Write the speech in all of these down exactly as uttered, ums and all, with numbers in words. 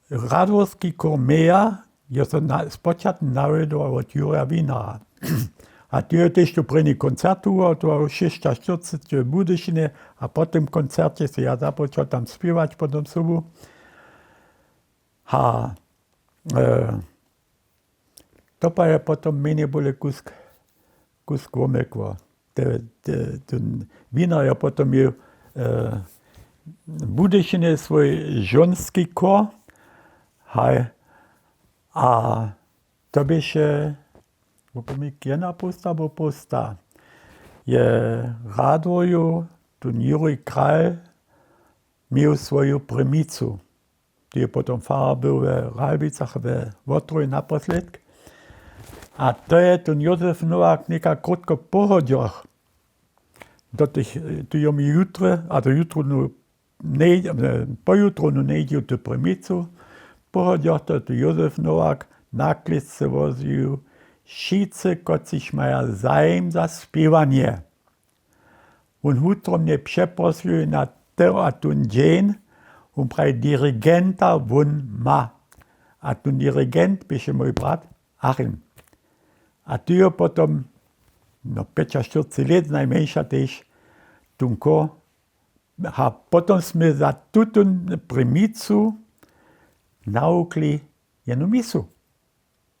Radworski chór Meja je so spočatnje nawjedował wot Jurja Winera. A tu je tež tu prěni koncertował, to je šěsćaštyrceći w Budyšinje, a po tym koncerće so ja započał tam spěwać potom sobu. A to pa je potom mjenje bóle kusk womykło. Ten Winer je potom měł w Budyšinje swój žonski chór. Haj. A to běše wopomik jedna połsta abo połsta, je w Radworju tón Jurij Kral měł swoju primicu. Tu je potom farar był we Ralbicach we Wotrowje naposledk. A to je tón Józef Nowak někak krótko pohodźoch do tych, tu je mi jutre a to jutrownu pojutrownu njedźelu tu primicu, pohodźoch to tu Józef Nowak na klěsce wozył wšitcy, kotřiž maja zajim za spěwanje. Wón hutromnje přeprosył na to a tón dźeń. Wón praji, dirigenta wón ma. A tón dirigent běše mój brat Achim. A tu je potom no pjećaštyrceći lět najmjeńša tež tón chór. A potom smy za tutón primicu nawukli jednu misu.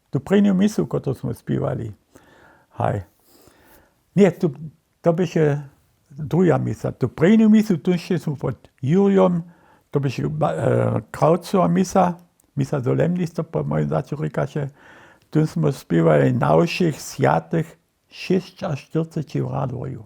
Tu prěnju misu, kotru smy spěwali. Haj. Ně, to běše druha misa. Tu prěnju misu tónšće smy pod Jurjom, to běše Kraucowa misa, misa solemnis to po mojim zaću rěkaše. Tu smy spěwali na wšěch swjatych šěsćaštyrceći w Radworju.